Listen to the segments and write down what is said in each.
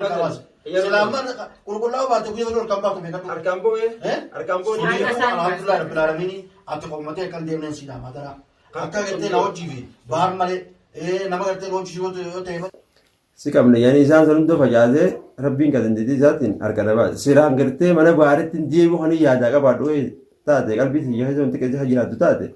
Harkaa baase. Silaa amma qulqullaa'uu baate guyyaa tokko harkaan baaftu beekadhu. Harkaan boo'ee. Eh? Harkaan boo'ee. Harka isaan baase. Alhamdulillah rabbil alamin ati qommatee akkan deemneen siidha madara. Akka gartee na hojii fi baar malee nama gartee na hojii yoo ta'e malee. Si qabne yani isaan san hunda facaasee rabbiin ka dandeettii isaatiin harka na baase. Siraan gartee mana baaritti hin deebi'u kan yaadaa qabaadhu taate qalbii tiyya keessa wanti keessa jiraattu taate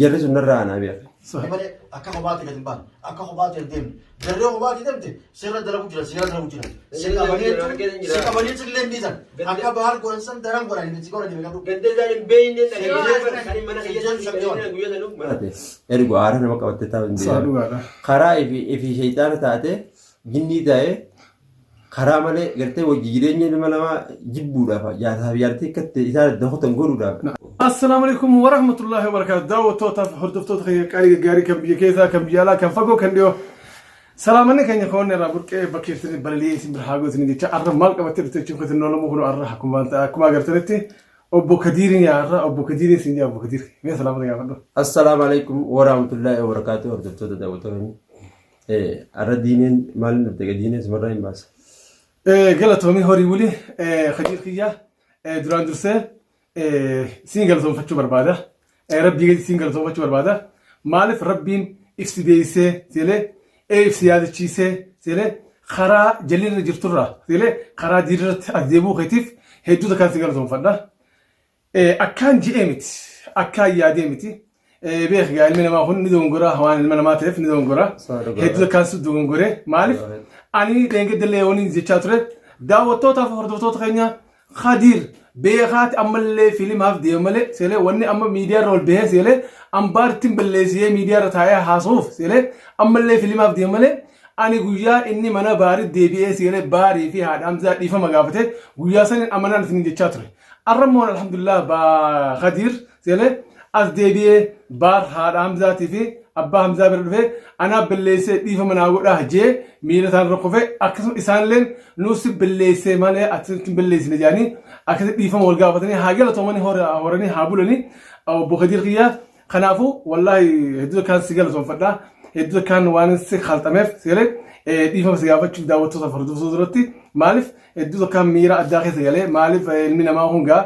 Jarri sun narraa anaa beeka. Malee akka kophaatti gad hin baane, akka kophaatti hin deemne. Jarree kophaatti deemte seera dalagu jira, seera dalagu jira. Si qabanii si qabanii sillee hin dhiisan. Akka bahar godhan san daran godhan si godhan beekadhu. Ganda isaan hin beekne dhaga'ee mana keessatti guyyaa sanuu mana. Ergo aara nama qabattee taa'u hin Isaa deemu. dhugaadha. Karaa ifi ifi shayxaana taate jinnii taa'ee Karaa malee gartee wajji jireenya ilma namaa jibbuudhaaf jaarsaa fi jaartii akkatti isaan adda kutan godhuudhaaf. Assalaamu alaikum wa rahmatullahi wa barakaatu. Daawwattootaaf hordoftoota keenya qaalii gaggaarii kan biyya keessaa kan biyya alaa kan fagoo kan dhiyoo. Salaamanni keenya koonni irraa burqee bakka jirtanii balali'ee isin bira haa gootin jecha arra maal qabattee dhufte jechuun kutin noolamu kun arra akkuma akkuma agartanitti obbo Kadiiriin yaa arra obbo Kadiiriin siin jaa obbo Kadiir mee salaamata gaafadhu. Assalaamu alaikum wa rahmatullahi wa barakaatu hordoftoota daawwattoota keenya. Arra diineen maaliin dhufte egaa diineen sumarraa hin baasa. Galatoomii horii wuli Kadiir kiyya duraan dursee siin galatoomfachuu barbaada. Rabbii gadi siin galatoomfachuu barbaada. Maaliif rabbiin ibsi beeksisee seelee ibsi yaadachiisee seelee karaa jalirra jirturraa seelee karaa diirratti as deebi'uu keetiif hedduu takkaan si galatoomfadha. Akkaan je'ee miti. Akkaan yaadee miti. Beek gaa ilmi namaa kun ni dogongora waan ilma namaa ta'eef ni dogongora. Hedduu akkaan si dogongore. Maaliif? Ani dheengadda waliin jechaa ture. Daawwattootaaf hordoftoota keenya Khadiir beekaati ammallee filimaaf deema malee seelee wanni amma miidiyaa irra ol bahee seelee ambaartiin balleessiyee miidiyaa irra taa'ee haasa'uuf seelee ammallee filimaaf deema malee ani guyyaa inni mana baarii deebi'ee seelee baarii fi haadha Hamzaa dhiifama gaafate guyyaa saniin amanaan isiniin jechaa ture. Arra immoo alhamdulillah baa Khadiir seelee as deebi'ee baar haadha Hamzaatii fi abbaa Hamzaa bira dhufee anaa balleessee dhiifama naa godhaa jee miila isaan irra kufe akkasuma isaanilleen nuu si balleessee malee ati hin balleessine jedhanii akkasi dhiifama wal gaafatanii haa galatoomanii horanii haa bulanii obbo Khadiir kiyyaa Kanaafuu wallaahi hedduu takkaan si galatoomfadha. Hedduu takkaan waan si khalxameef seelee dhiifama si gaafachuuf daawwattoota hordoftoota duratti maaliif hedduu takkaan miira addaa keessa galee maaliif ilmi namaa kun gaa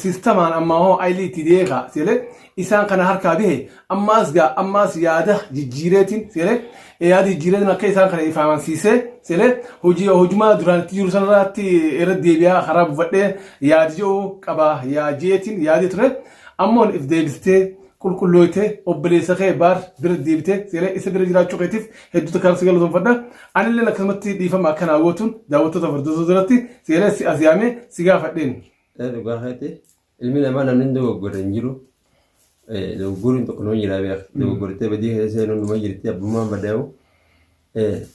siistamaan ammaa hoo ayilii itti deekaa seelee isaan kana harkaa bahe ammaas gaa ammaas yaada jijjiireetiin seelee yaada jijjiireetiin akka isaan kana ifaamansiisee seelee hojii hojumaa duraan itti jiru sanarraatti irra deebi'aa karaa buufadhee yaada jedhu qaba yaa jeetiin yaadee ture. Ammoon if deebistee qulqullooytee obboleessa kee baar bira deebitee seelee isa bira jiraachuu keetiif hedduu takkaan si galatoomfadha. Anilleen akkasumatti dhiifama akka naa gootuun daawwattoota hordoftoota duratti seelee si as yaamee si gaafadheen. Dhugaa keeti ilmi namaa namni hin dogoggorre hin jiru. Dogoggoruun tokko nama jira beeka. Dogoggortee badii keessa seenuun numa jirti abbummaan bada'u.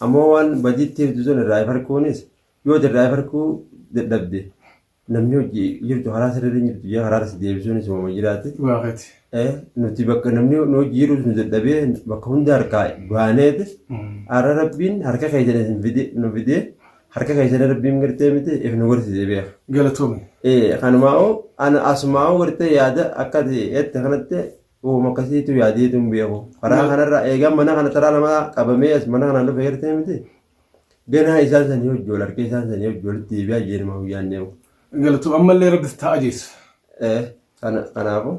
Ammoo waan badiitti hirtu sun irraa if harkuunis yoo irraa if harkuu dadhabde namni hojii jirtu karaa sirrii hin jirtu jee karaa si deebisuun isuma jiraati. Dhugaa keeti. Nuti bakka namni nu hojii jiru nu dadhabee bakka hunda harkaa baaneeti. Har'a rabbiin harka keessan isin fide nu fidee harka keessan rabbiin gartee miti if nu garsiise beeka. Galatoomi. Kanumaa'u ana asumaa'u gartee yaada akka ati jette kanatti uuma akkasiitu yaadeetu hin beeku. Karaa kanarra eegaa mana kana taraa lama qabamee as mana kanaan dhufe gartee miti. Ganaa isaan sanii hojii wal harkee isaan sanii hojii walitti deebi'aa jeenuma guyyaan deemu. Galatoom ammallee rabbi si ta'a jeessa. Kanaafuu.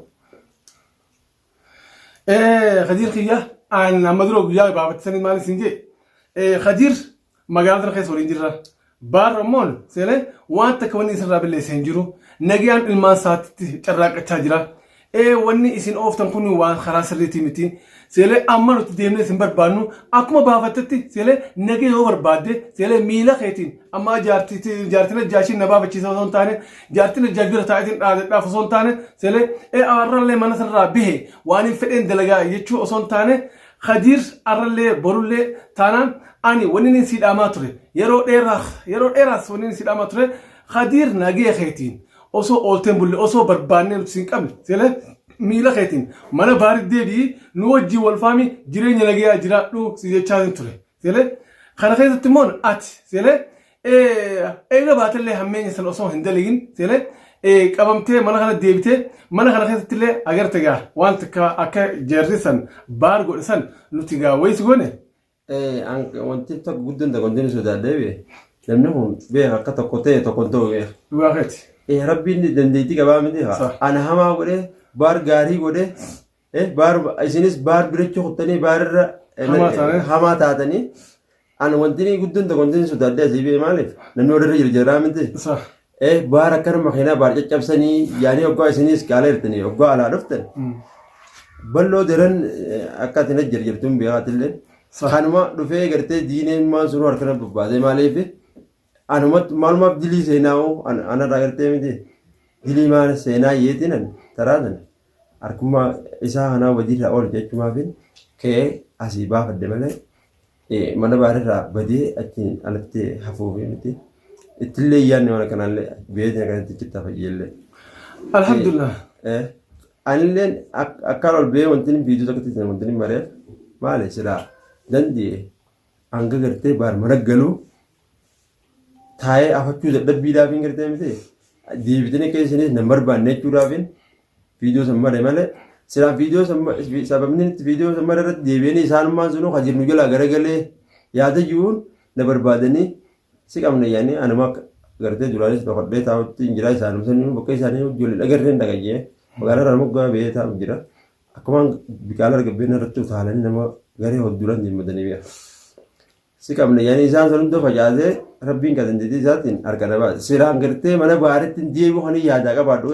Khadiir kiyya aan amma dura guyyaa baafattisanii maal isin jee Khadiir magaalaa tana keessa waliin jirra. Baar ammoon seenee waan takka wanni isirraa balleesse hin jiru. Nagayaan ilmaan isaatti carraaqqachaa jira. Ee wanni isin ooftan kun waan karaa sirriitii miti. Seelee amma nuti deemnee isin barbaannu akkuma baafattetti seelee nagee yoo barbaadde seelee miila keetiin amma jaartii najjaashiin na baafachiisa osoo hin taane jaartii najjaash bira taa'eetiin dhaadadhaaf osoo hin taane seelee ee arrallee mana sanarraa bahe waan hin fedheen dalagaa jechuu osoo hin taane Khadiir arrallee borullee taanaan ani wanni inni sii dhaamaa ture yeroo dheeraa yeroo dheeraas wanni inni sii dhaamaa ture Khadiir nagee keetiin osoo oolteen bulle osoo barbaannee nuti siin qabne seelee miila keetiin mana baarii deebi'i nu wajjin wal faami jireenya nagayaa jiraadhu si jechaa ture seelee kana keessatti immoo ati seelee eega baatellee hammeenya sana osoo hin dalagin seelee qabamtee mana kana deebitee mana kana keessatti illee agarte gaa waan takka akka jarri san baar godhe san nuti gaa wayis goone Wanti tokko guddoon tokko wanti nu sodaadhee bee Namni kun beeka akka tokko ta'e tokko hin ta'u beeka. Dhugaa keeti. Rabbiin dandeettii qabaa miti. Sah. Ana hamaa godhee baar gaarii godhee baar isinis baar birachi kuttanii baarirra Hamaa taane. Hamaa taatanii ana wanti inni guddoon tokko wanti inni sodaadhee asii ba'e maaliif namni walirra jira jiraa miti. Sah. Baar akkana makiinaa baar caccabsanii yaanii hoggaa isinis qaala jirtanii hoggaa alaa dhuftan. Balloo daran akka ati na jirjirtuun beekaatillee. Sah. Kanuma dhufee gartee diineen maan sunuu harkana bobbaasee maaliif anumatti maalumaaf dilii seenaa hoo anarraa gartee miti dilii maal seenaa yeetiin ani taraa sana harkummaa isaa kanaa wadiirraa oolu jechumaafin ka'ee asii baafadhe malee mana baarirraa badee achiin alatti hafuufi miti ittillee yaadne waan akkanaallee beetiin akkanatti achitti hafayyellee. Alhamdulillah. Anilleen akkaan ol ba'ee wanti inni viidiyoo tokkotti wanti inni mareef maali silaa danda'e hanga gartee baar mana galuu taa'ee afachuu dadhabbiidhaafin gartee miti deebitanii akka isinis nan barbaanne jechuudhaafin viidiyoo san mare malee silaa viidiyoo san sababni itti viidiyoo san mare irratti deebi'anii isaanummaan sunuu kan jirnu jalaa garagalee yaada jiruun na barbaadanii si qabna yaanii anuma akka gartee duraanis dhokadhee taa'utti hin jiraa isaanuma sanii bakka isaanii ijoollee dhagarreen dhagayyee magaalaa irraa moggaa ba'ee taa'u jira. Akkumaan biqaalaa argabbeen irratti utaalanii nama garee hodduran deemmatanii beeka. Si qabna yaani isaan san hunda facaasee rabbiin kan dandeettii isaatiin harka na baase. Siraan gartee mana baaritti hin deebi'u kan yaadaa qabaadhu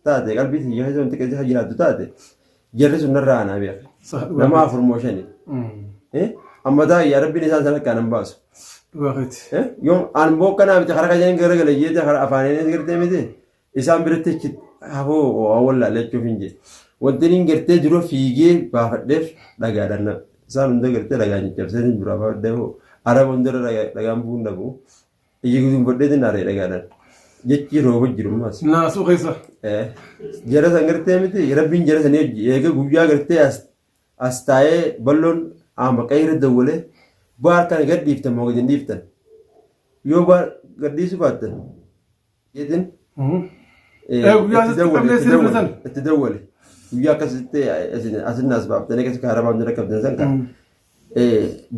taate qalbii tiyya keessa wanti keessa jiraattu taate jarri sun narraa anaa beeka. Sah dhugaa Nama keeti. afur moo shani. Amma taa yaa rabbiin isaan san harkaa nan baasu. Dhugaa keeti. Yoo an boqqanaa miti karaa kan garagala jeete karaa afaaniin gartee miti. Isaan biratti achi hafuu waan wallaalee jechuuf hin jedhe. Wanti inni gartee dura fiigee baafadheef dhagaadhaan na isaan hunda gartee dhagaan caccabsee duraa baafadhee hoo araba hundarra dhagaan bu'uun dhabu. Ija guduunfadheetiin aaree dhagaadhaan. Jechi rooba jiru ammas. Naasuu keessa. Jara san gartee miti rabbiin jara sanii hojii eega guyyaa gartee as taa'ee balloon maqaa irra dawwalee baar kana gad dhiiftan moo gad hin dhiiftan yoo baar gad dhiisuu baattan Jeetin Guyyaa itti asitti dawwale qabnee itti sirrii dawwale san. itti dawwale guyyaa akkasitti asin as baaftanii akkasi karaa baafnee rakkabdan san kan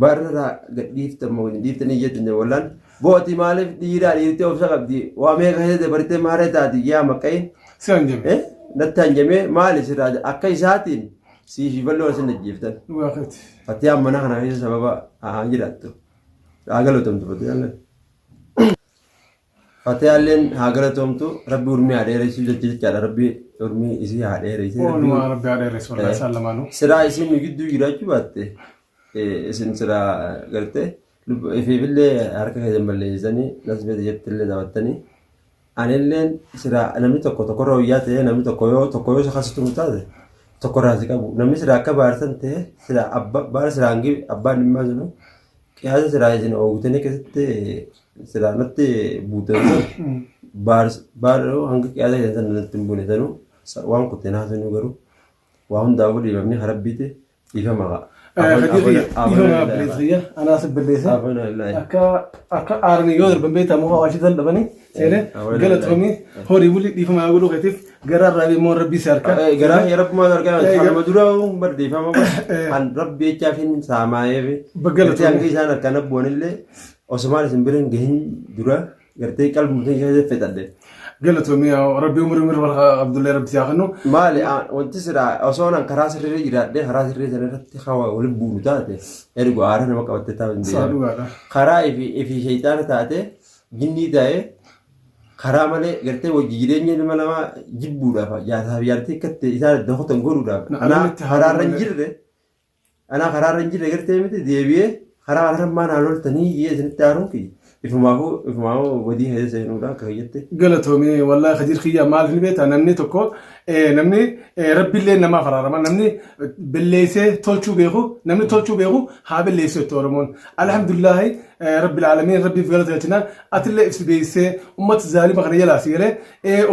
baarraa gad dhiiftan moo gad dhiiftanii jettin dawwalaan booti maaliif dhiiraa dhiirtee obsa qabdi waa meeqa keessa dabartee maaree taati yaa maqayin Si hanjame. Natti hanjamee maali sirraa akka isaatiin sii fi bal'oo asin ajjeeftan. Dhugaa keeti. Fatiyaan mana kana keessa sababa haa jiraattu. Haa galatomtu fatiyaan. Fatiyaalleen haa galatoomtu rabbi urmii haa dheeressu jecha jechaadha rabbi urmii isii haa dheeresse rabbi Oolumaa rabbi haa dheeressu wallahi isaan lamaanuu. siraa isin nu gidduu jiraachuu baatte isin siraa gartee ifiifillee harka keessan balleessanii nasbeeti jettillee taphattanii anilleen siraa namni tokko tokkorra wayyaa ta'ee namni tokko yoo tokko yoo isa kasitu taate tokko irraa si qabu namni siraa akka baarsan ta'e siraa abba baara siraa hangi abbaan dhimmaa sunu qiyaasa siraa isin oogtanii keessatti Silaa natti buute baar baar hanga qiyaasa keessan sana natti hin buune sanuu waan kutte naa sanuu garuu waa hundaafuu dhiifamni harabbiiti dhiifama haa. Khadiir dhiifama obboleessa anaa si balleessa. Akka akka aaranii yoo darban beektaa muka awwaashii san dhabanii seenee galatoomii horii bulii dhiifama haa godhuu keetiif garaa irraa immoo rabbii si harka. Garaa yaa rabbumaa argaa kanuma dura bar dhiifama an rabbi jechaaf hin saamaa'eef. Galatoomii. Hanga isaan harkaan abboonillee Osumaan isin bira hin gahin dura gartee qalbuma keessa fixadhe. Galatoomi rabbi umurii umurii barka Abdullee rabbi siyaa kennu. Maali wanti silaa osoo nan karaa sirrii jiraadhee karaa sirrii sana irratti hawa waliin buunu taate ergo aara nama qabattee taa'u hin Isaa deebi'u. dhugaadha. Karaa ifi ifi shayxaana taate jinnii ta'e karaa malee gartee wajji jireenya ilma namaa jibbuudhaaf jaarsaaf jaartii akkatti isaan adda kutan godhuudhaaf Na anaa alamitti haa karaarra hin malee. jirre Anaa karaarra hin jirre gartee miti deebi'ee karaa kanarra maa naa loltanii jee isinitti aaruun kiyya. Ifumaafuu ifumaafuu badii keessa seenuudha akka kiyyatti. Galatoomi wallahi Khadiir kiyya maaliif ni beektaa namni tokko namni rabbillee namaaf araarama namni belleessee tolchuu beeku namni tolchuu beeku haa belleessu jette Oromoon alhamdulillahi rabbil aalamiin rabbiif galata galchina atillee ibsi beeksisee ummata zaalima kana jalaa si galee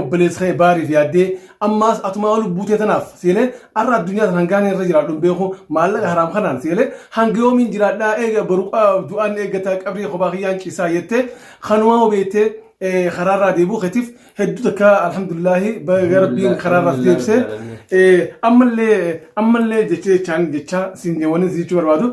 obboleessa kee baariif yaaddee ammaas atumaa lubbuu tee tanaaf si galee arra addunyaa tan hangaan irra jiraadhu hin beeku maallaqa haraam kanaan si galee hanga yoomiin jiraadhaa eega boru du'aan eeggata qabrii kophaa kiyyaan ciisaa jettee kanumaa beektee karaarraa deebi'uu keetiif hedduu takka alhamdulillaahi baga rabbiin karaarraa si deebisee ammallee ammallee jecha jechaan jecha siin waniin si jechuu barbaadu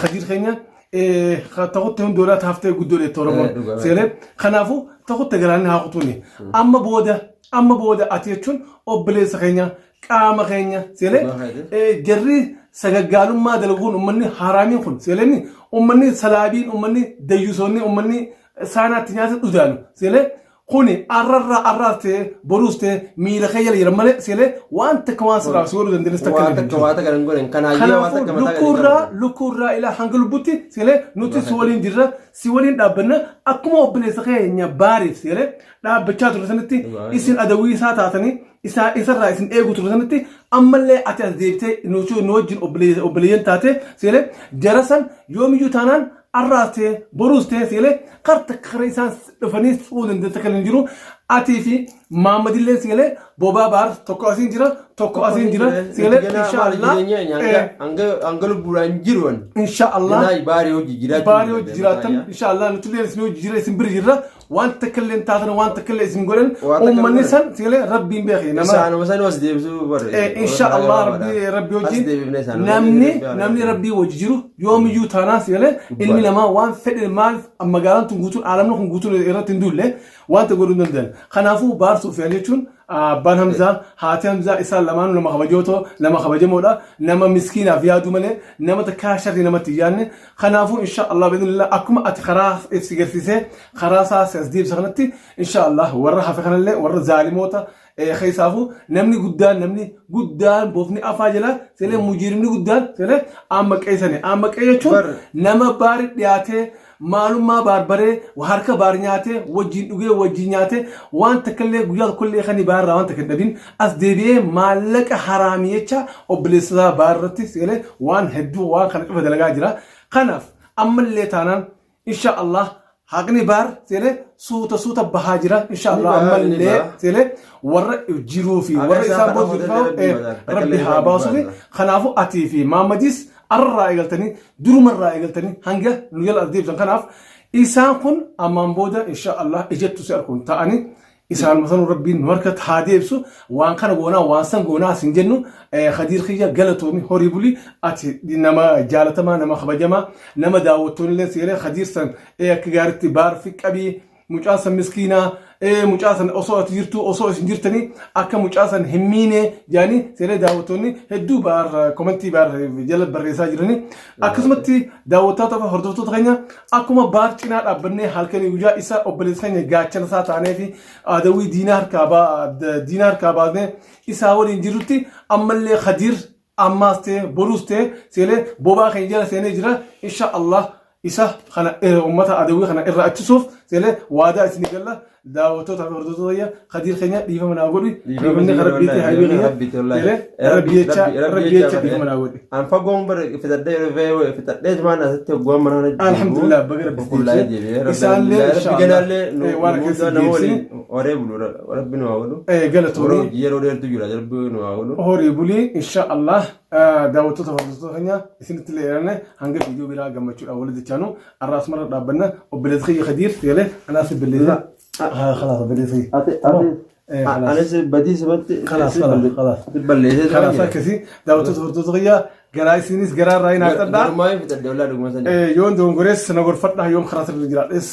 Khadiir keenya Takutte hundoodhaa taaftee guddoo dheette Oromoon. Dhugaa. Seelee kanaafuu takutte galaanni haa kutuuni. Amma booda amma booda ati jechuun obboleessa keenya qaama keenya seelee Dhugaa keeti. Jarri sagaggaalummaa dalaguun ummanni haraamiin kun seeleen ummanni salaabiin ummanni dayyusoonni ummanni saanaatti nyaata dhudaanu seelee kuni arrarraa arraas ta'e boruus ta'e miila kee jala jiran malee seelee waan takka waan sirraa si godhuu dandeessu takka Waa illee hin takka jiru. waa takka hin godhan. Kanaayyee waa Kanaafuu takka mataa gadi lukkuurraa qaban. lukkuurraa ilaa hanga lubbutti seelee nuti si waliin jirra si waliin dhaabbanna akkuma obboleessa keenya baariif seelee dhaabbachaa turre sanitti Dhugaa. isin adawwii isaa taatanii isaa isarraa isin eegu turre sanitti ammallee ati as deebitee nu wajjin obboleeyyan taate seelee jara san yoomiyyuu taanaan arraas ta'e boruus ta'e seelee karta kara isaan dhufanii si'uu dandeessa kan hin jiru atii fi Maammadillee seelee bobaa baar tokko asiin jira tokko asiin jira seelee inshaallah Hanga lubbuudhaan jiru ani. inshaallah Ganaa baarii hojii jiraachuu baarii hojii jiraatan inshaallah nuti illee isin hojii jira isin bira jirra waan takka illee hin taatan waan takka illee isin godhan Waan takka uummanni godhan. san seelee rabbiin beeke nama Isaanuma san as deebisuu barre. Insha Allah rabbi rabbi wajjin namni namni rabbii wajji jiru yoomiyyuu taanaan seelee ilmi namaa waan fedhe maal magaalaan tun guutuun aalamni kun guutuun irratti hin duulle wanta godhuu hin danda'an. Kanaafuu baarsuu fi jechuun abbaan Hamzaa haati Hamzaa isaan lamaanuu nama kabajootoo nama kabajamoodha nama miskiinaaf yaadu malee nama takkaa sharrii namatti hin yaadne. Kanaafuu insha Allah biidhnillah akkuma ati karaa si garsiisee karaa isaa si as deebisa kanatti insha Allah warra hafe kanallee warra zaalimoota keessaafuu namni guddaan namni guddaan bofni afaa jala selee mujirimni guddaan selee amma qeessani amma qee jechuun nama baari dhiyaatee maalummaa baarbaree harka baar nyaatee wajjin dhugee wajjin nyaatee waan takkallee guyyaa tokkollee kan baarraa waan takka hin dhabin as deebi'ee maallaqa haraamii jecha obboleessa isaa baarratti selee waan hedduu waan kana cufa dalagaa jira kanaaf ammallee taanaan insha Allah haqni baar selee suuta suuta bahaa jira insha Ni Allah baha, ni ammallee baha. selee warra jiruu fi Haqa warra isaa isaan kana booda hojjetee jiru Rabbi baasa. rabbi Takkallee haa Rabbi baasufi baasa. kanaafuu atii fi Maammadis arraa eegaltanii durumarraa eegaltanii hanga nu jala as deebisan kanaaf isaan kun ammaan booda insha Allah ijattu si arkuun ta'anii isaanuma sanuu rabbiin nu harkatti haa deebisu waan kana goonaa waan san goonaa asin jennu Khadiir kiyya galatoomi horii buli ati nama jaalatamaa nama kabajamaa nama daawwattoonni illee seeree Khadiir san akka gaaritti baarfi qabii mucaa san miskiinaa mucaa san osoo ati jirtuu osoo isin jirtanii akka mucaa san hin miine jaanii seeree daawwattoonni hedduu baar komentii baar jala barreessaa jiranii akkasumatti daawwattoota fi hordoftoota keenya akkuma baar cinaa dhaabbannee halkanii guyyaa isa obboleessa keenya gaachana isaa taanee fi adawii diinaa harkaa diinaa harkaa baasnee isaa waliin jirrutti ammallee Khadiir ammaas ta'e boruus ta'e seenee bobaa keenya jala seenee jira insha Allah isa kana ummata adawii kana irraa ittisuuf seenee waadaa isinii galla daawwattoota fi hordoftoota keenya Khadiir keenya dhiifama naa godhi dhiifamni kan rabbiitti hayyuu kiyya rabbi jecha rabbi jecha dhiifama naa godhi. An fagoon bara fitadhee dhufee fitadhee tumaan asitti hoggaan mana kana Alhamdulillah baga rabbi qulqullaa'ee deebi'ee Isaallee rabbi ganaallee nu waan akkasii nama waliin deebisini horee bulu rabbi nu haa godhu. Galatoomii. Yeroo dheertu jira rabbi nu haa godhu. Horii bulii insha Allah daawwattoota hordoftoota keenya isinitti illee eeranne hanga viidiyoo biraa gammachuudhaan walitti jechaanu har'a asumarra dhaabbanna obboleessa kiyya Khadiir seelee anaas obboleessa خلاص obboleessa kiyya. Ati Tamam. ati خلاص. anis badii sumatti خلاص خلاص خلاص. balleessee خلاص akkasii daawwattoota hordoftoota kiyya garaa isinis garaa irraa hin haxadhaa. Garumaa fitadhee ollaa dhuguma sanii. Yoon dogongores na gorfadha yoon karaa sirrii jiraadhes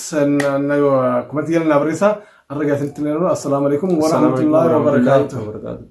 kumantii jala naa barreessaa. Arra gaasinitti illee assalaamu alaikum warahmatullahi wabarakaatuh. Wabarakaatuh.